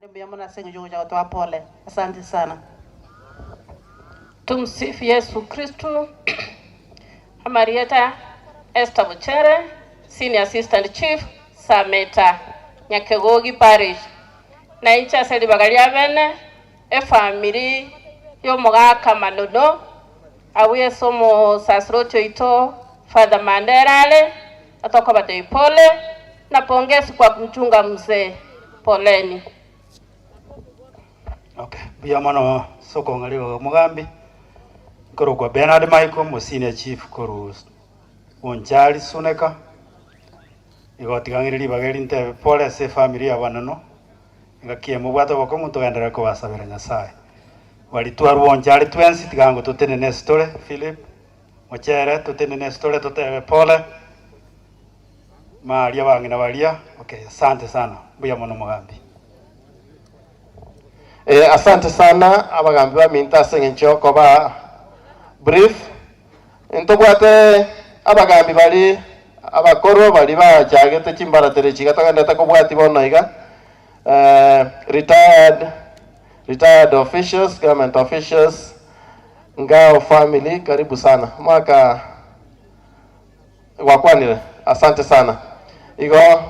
Mbuya mono ase eng'encho ogocha gotoa pole. Asante sana. Tumsifu Yesu Kristo. Amarieta Esther Bochere, Senior Assistant Chief, Sameta, Nyakegogi Parish. Na inche ase ribaga ria bene, efamiri y'omogaka Manono, abwo ase omosasiroti oito Father Mandera are, atokobatebia pole na pongezi kwa kumchunga mzee. Poleni. Okay, mbuya mono ase okong'a ribaga omogambi. Nkorokwa Bernard Michael, omosenior chief korwa Bonchari Suneka. Igo tiga ng'ire ribaga eri ntebe pole ase efamiri ya abanono, engaki eye mobwate obokong'u togenderere kobasabera Nyasaye. Baria twarwa Bonchari twensi tiga ango totenene ase tore, Philip, Mochere, totenene ase tore totebe pole, maria abang'ina baria, okay asante sana, mbuya mono omogambi. Eh, asante sana abagambi baminto ase eng'encho yokoba brief. Ntobwate abagambi baria abakoro baria bachagete chimbaratero echi iga togenderete kobwatia bono iga, retired retired officials, government officials, Ngao family karibu sana. Omwaka gwakwanire, asante sana. Igo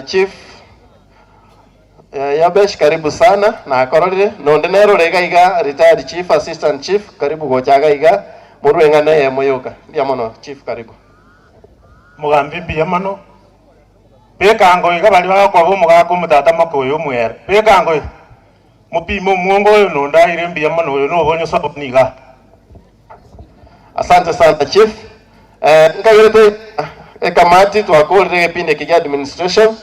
Chief Yabesh karibu sana nakororire nonde nere ore iga iga retired chief assistant chief karibu gocha iga iga morue eng'ana eyemo yoka mbuya mono chief karibu. Mogambi mbuya mono, beka ango iga baria bagokoba omogaka omotata moke oyo omwere, beka ango iga, mopime omwongo oyo nonde aire mbuya mono oyo nobonye sabuni igaa. Asante sana chief. Nkagerete ekamati twakorire egepindi eke gia administration,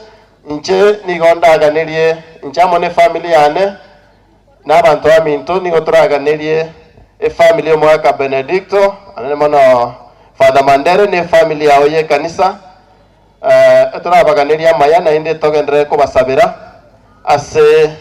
inche nigo ndaganerie inche amo ne efamily yane na abanto baminto nigo toraganerie efamily y'omogaka Benedicto anene mono Father Mandere ne efamily yao ye ekanisa etorabaganerie amaya naende togenderere kobasabera ase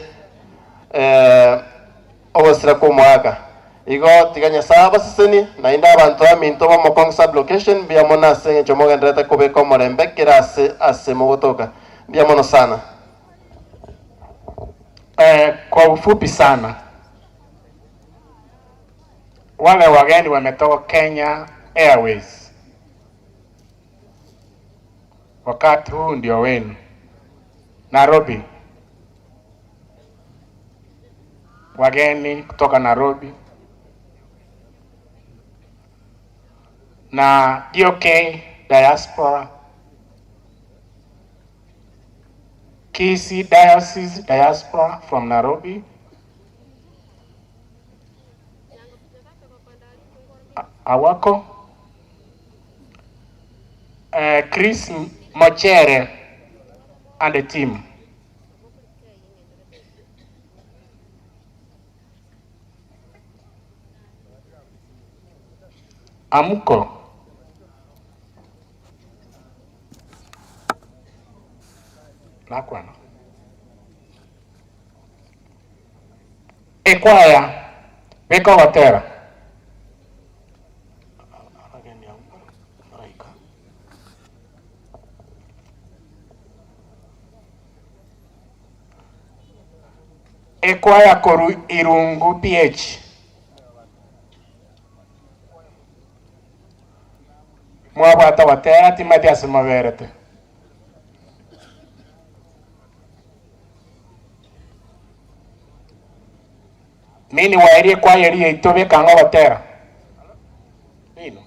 Ogosira kw'omogaka. Igo tiga Nyasae abasesenie, naende abanto baminto b'Omokong Sub-location mbuya mono ase engencho mogendererete kobeka omorembe kera ase ase mogotoka. Mbuya mono sana. Kwa ufupi sana, wale wageni wametoka Kenya Airways, wakati huu ndio wenu. Nairobi. Wageni kutoka Nairobi na DOK Diaspora, Kisii Diocese Diaspora from Nairobi, Awako, Chris Mochere and the team. Amuko. Nakwana. Ekwaya beka ogotera. Abageni abwo baraika. Ekwaya korwa Irungu PH. Mwabwata gotera timati ase moberete. Mini waerie ekwaya eria yaito beka ang'e ogotera. Nino.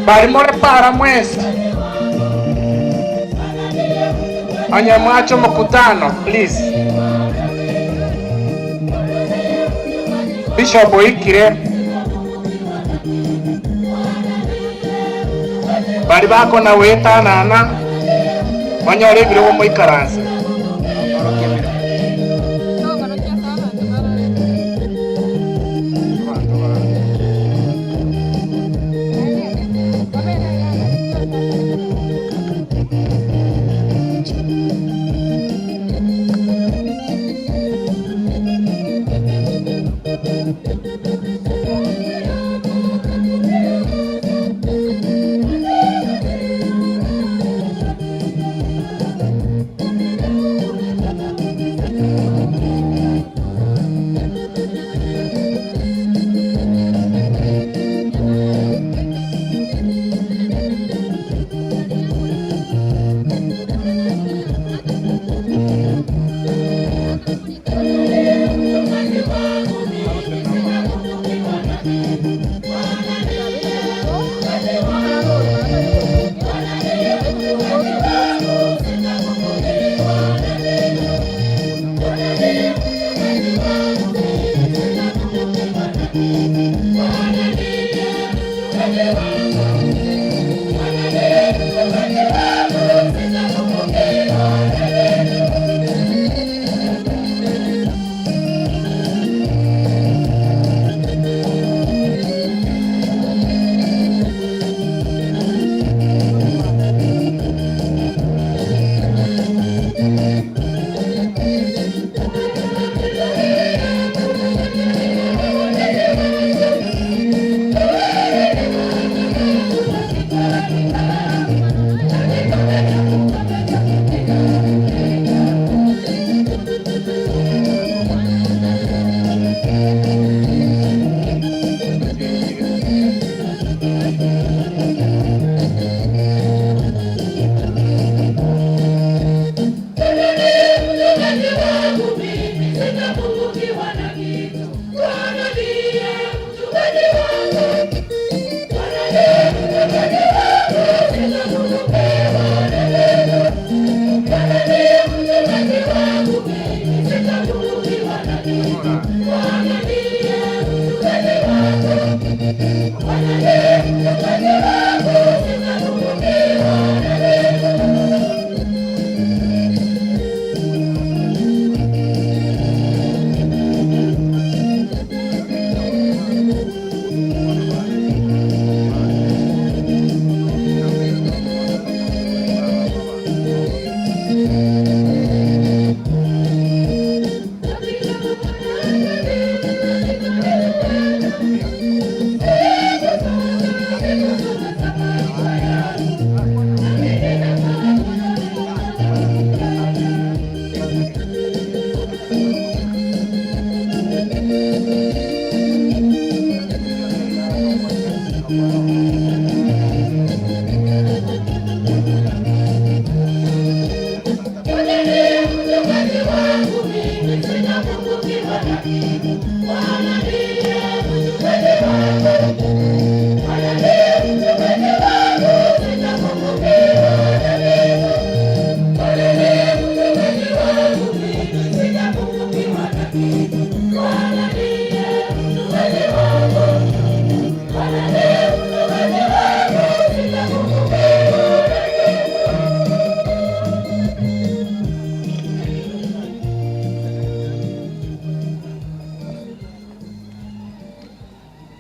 Barimore para mwesi anyamwacho mkutano please. Bishop oikire bari bako na wetanana banyore ebirogo moikaranse.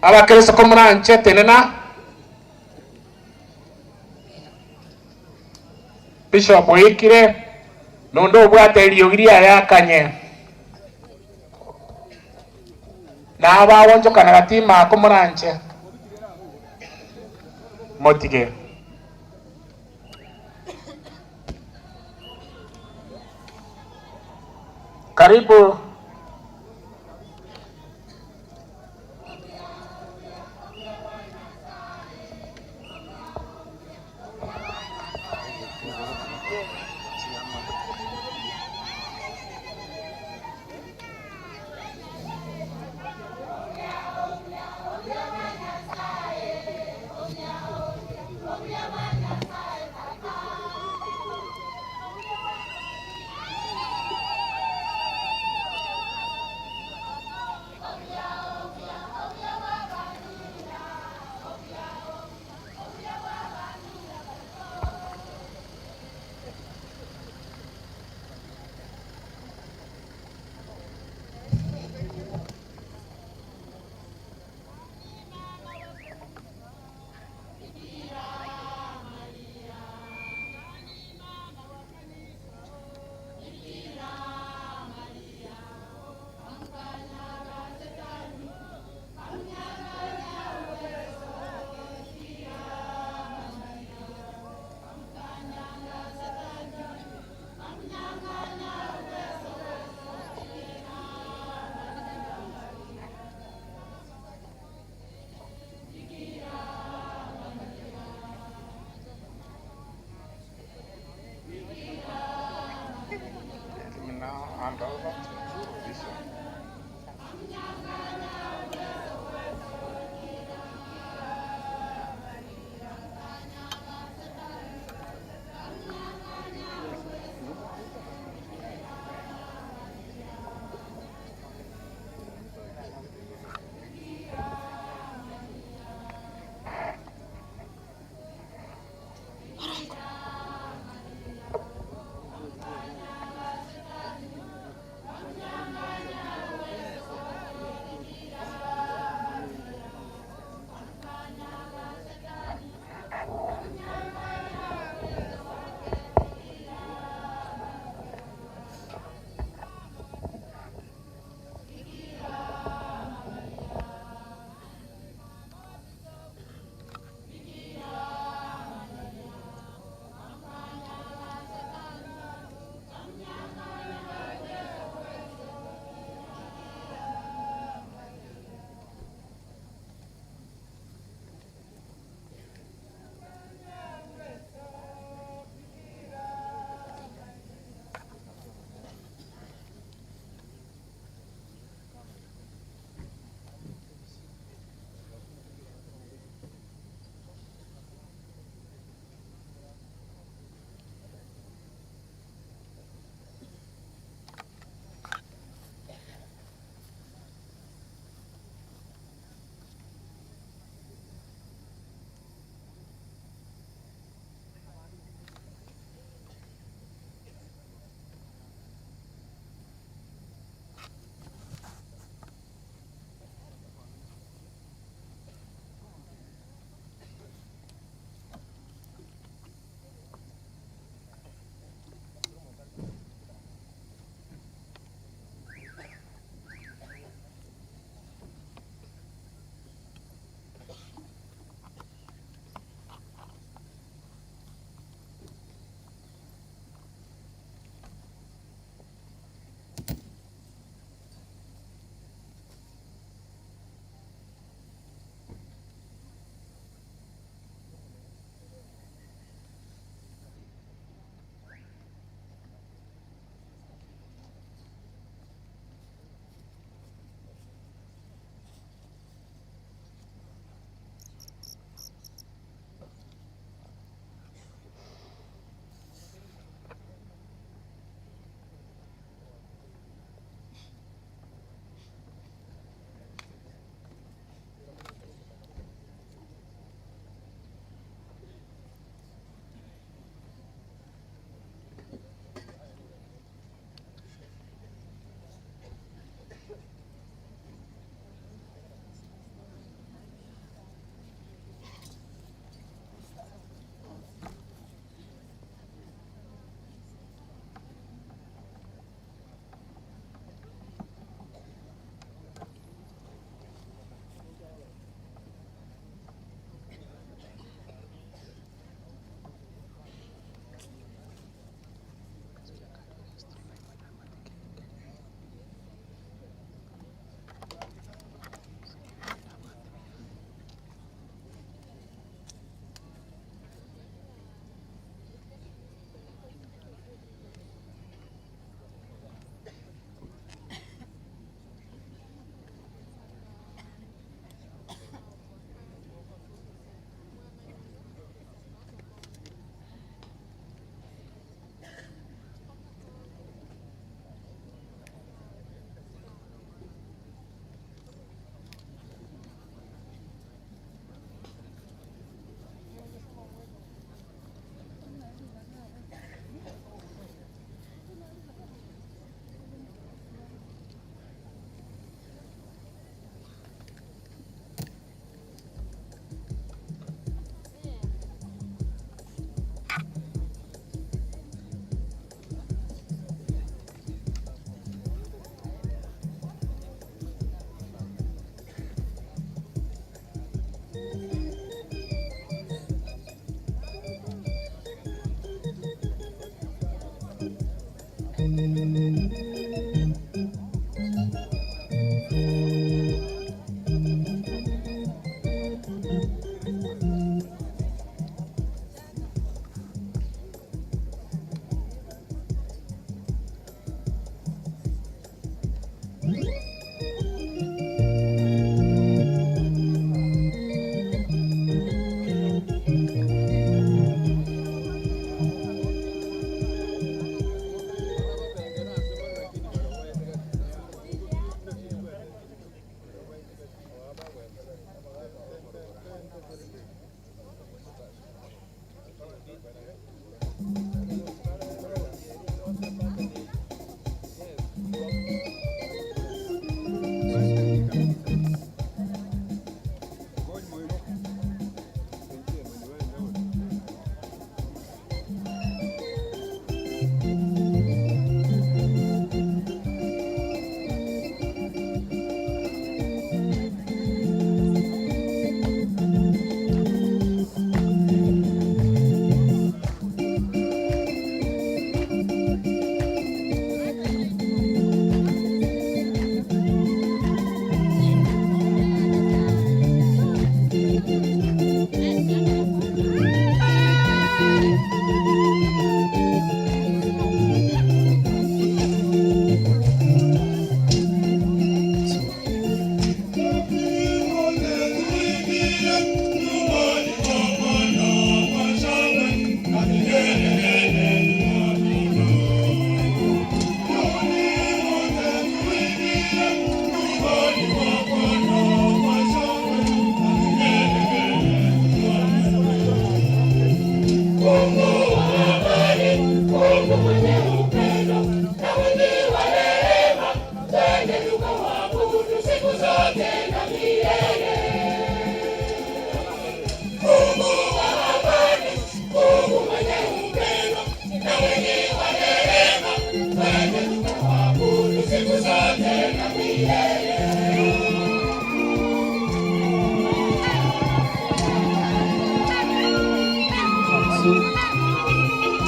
Abakristo komuranche tenena Bishop oikire nondo obwate eriogi riaye akanye na abawonjokana gatima komuranche motige. Karibu.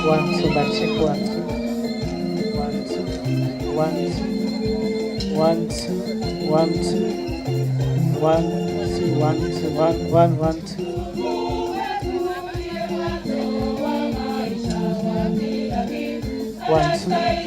One, two, back check, 1, 2, 1, 2, 1, 2, 1, 2, 1, 2, 1, 2, 1, 2, 1, 1, 1, 2. 1, 2.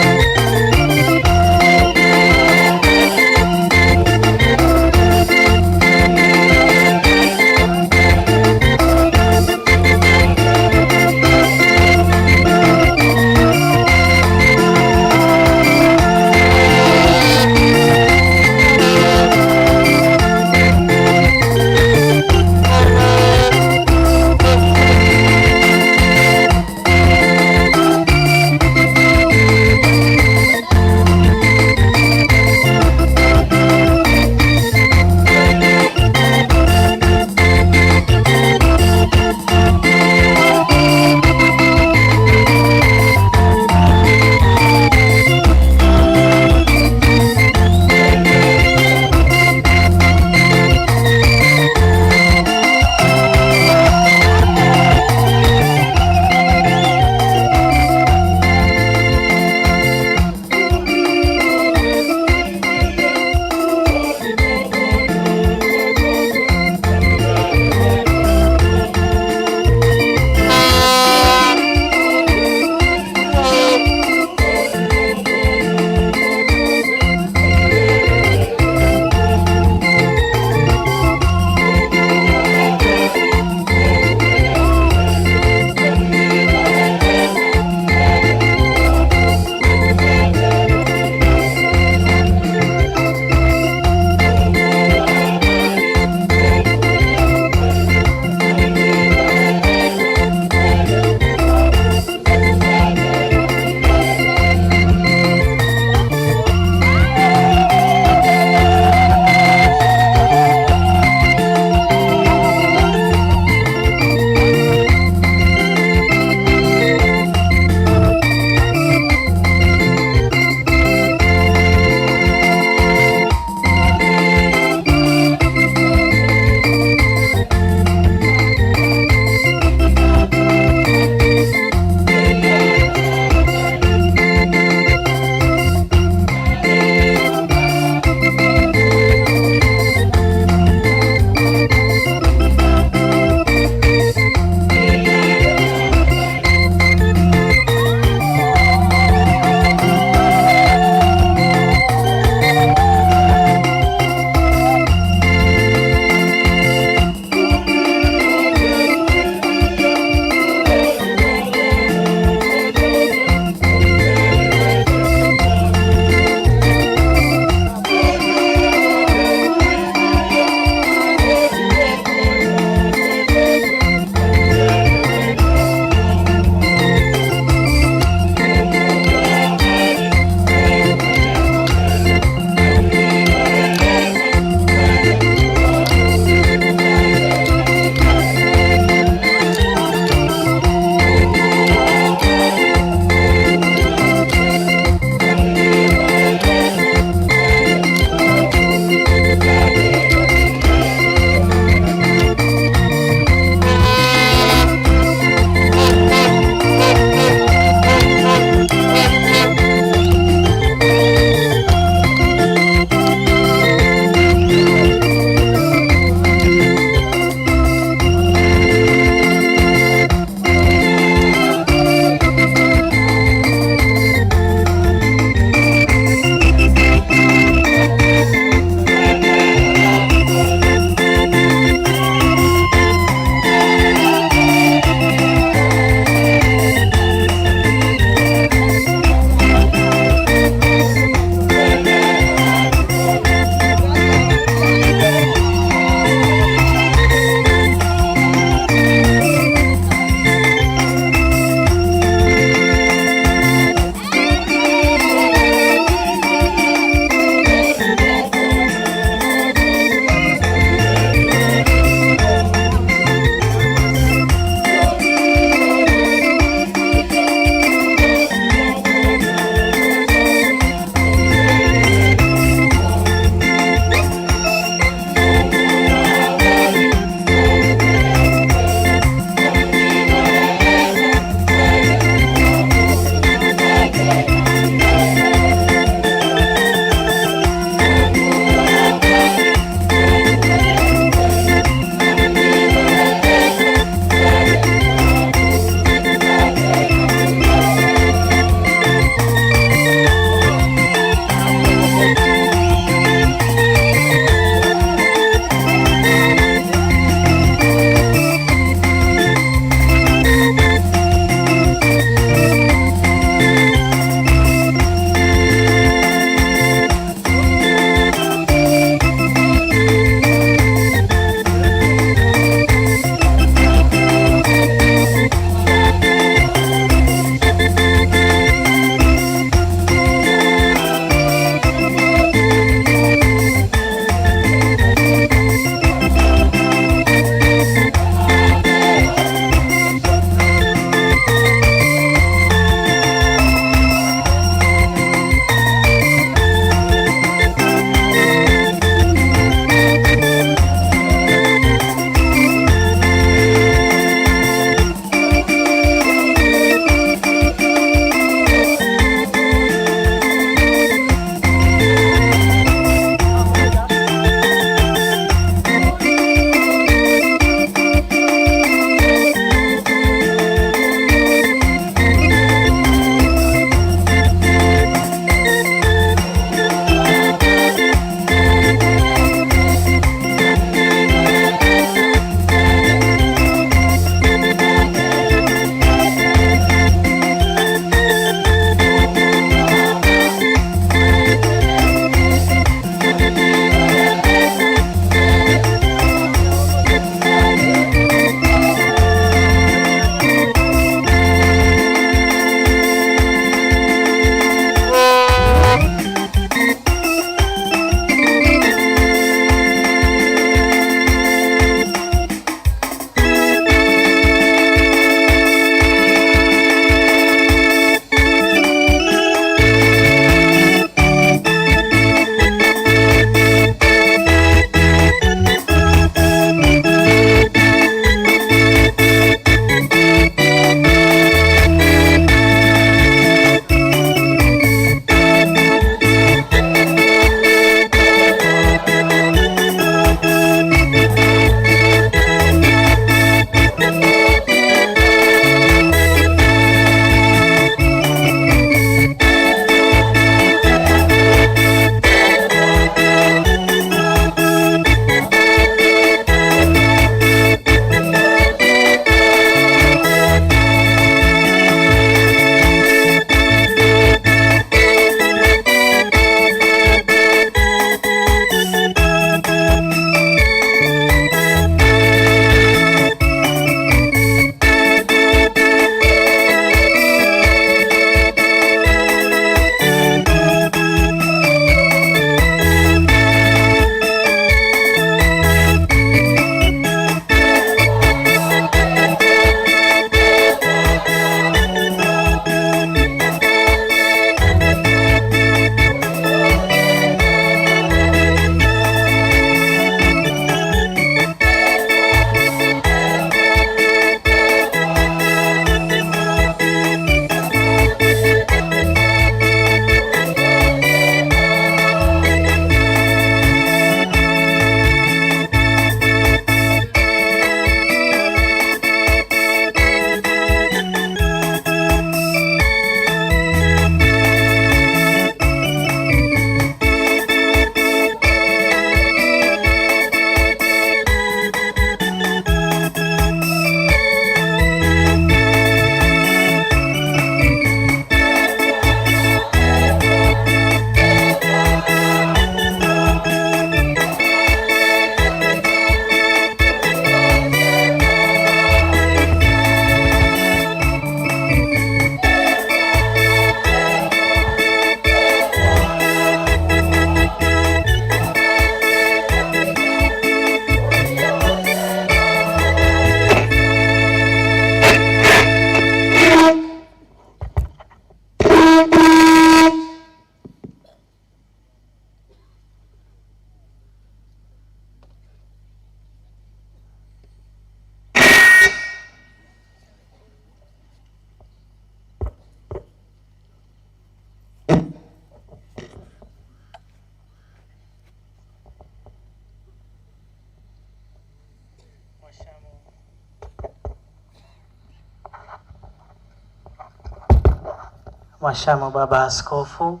Mwashamu Baba Askofu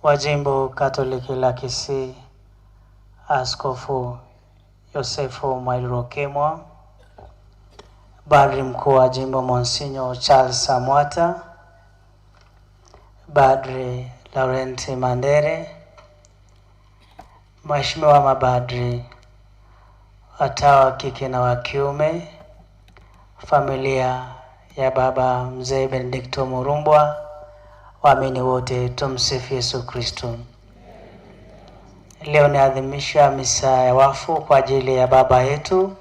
wa Jimbo Katoliki la Kisii, Askofu Yosefu Mwairuru Okemwa, Padri Mkuu wa Jimbo Monsinyo Charles Samwata, Padri Laurenti Mandere, Mheshimiwa mabadri, watawa wa kike na wa kiume, familia ya Baba Mzee Benedicto Murumbwa, waamini wote, tumsifu Yesu Kristo. Leo ni adhimisho ya misa ya wafu kwa ajili ya baba yetu.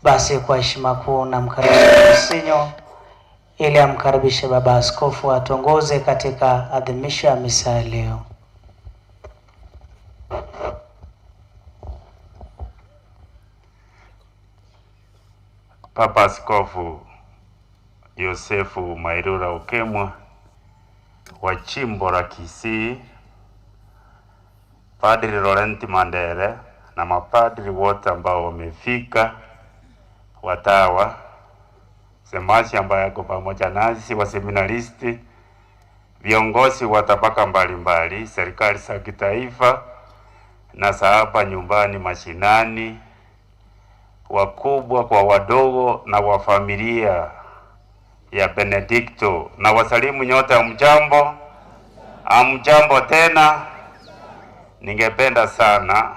Basi kwa heshima kuu namkaribisha Monsinyo ili amkaribishe Baba Askofu atuongoze katika adhimisho ya misa ya leo. Papa Askofu Yosefu Mairura Okemwa wa Jimbo la Kisii, Padri Laurenti Mandere na mapadri wote ambao wamefika, watawa, semasi ambaye ako pamoja nasi, waseminaristi, viongozi wa tabaka mbalimbali, serikali za kitaifa na za hapa nyumbani mashinani, wakubwa kwa wadogo na wa familia ya Benedicto, na wasalimu nyote, amjambo. Amjambo tena. Ningependa sana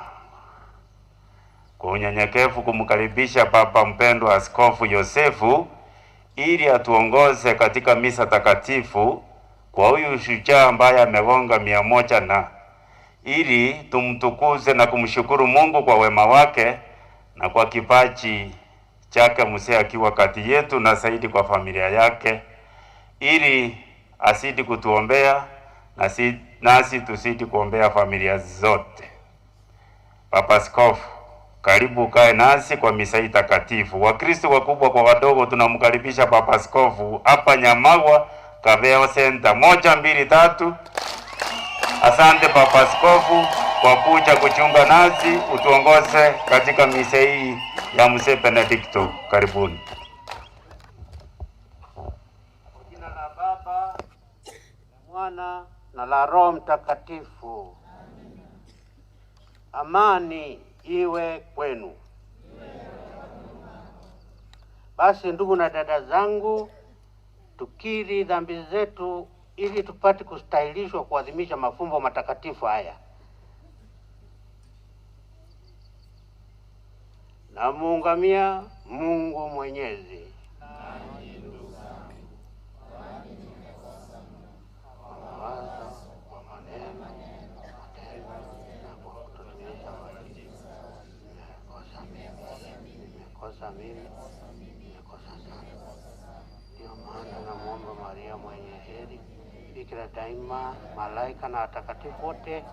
kwa unyenyekevu kumkaribisha Baba mpendwa Askofu Yosefu ili atuongoze katika misa takatifu kwa huyu shujaa ambaye amegonga 100 na ili tumtukuze na kumshukuru Mungu kwa wema wake na kwa kipaji chake mzee akiwa kati yetu na zaidi kwa familia yake, ili azidi kutuombea nasi tuzidi kuombea familia zote. Papa Askofu, karibu kae nasi kwa misa hii takatifu. Wakristo wakubwa kwa wadogo, tunamkaribisha Papa Askofu hapa Nyamagwa Kaveo Center. 1 2 3. Asante Papa Askofu kwa kuja kuchunga nasi, utuongoze katika misa hii ya Mzee Benedicto. Karibuni. Kwa jina la Baba na Mwana na la Roho Mtakatifu. Amani iwe kwenu. Basi ndugu na dada zangu, tukiri dhambi zetu ili tupate kustahilishwa kuadhimisha mafumbo matakatifu haya. Namuungamia Mungu Mwenyezi. Nimekosa sana. Ndio maana namuomba Maria mwenye heri, Bikira daima, malaika na watakatifu wote,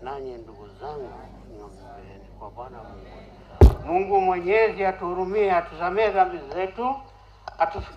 nanyi ndugu zangu, niombeeni kwa Bwana Mungu. Mungu Mwenyezi atuhurumie, atusamehe dhambi zetu, atufikishe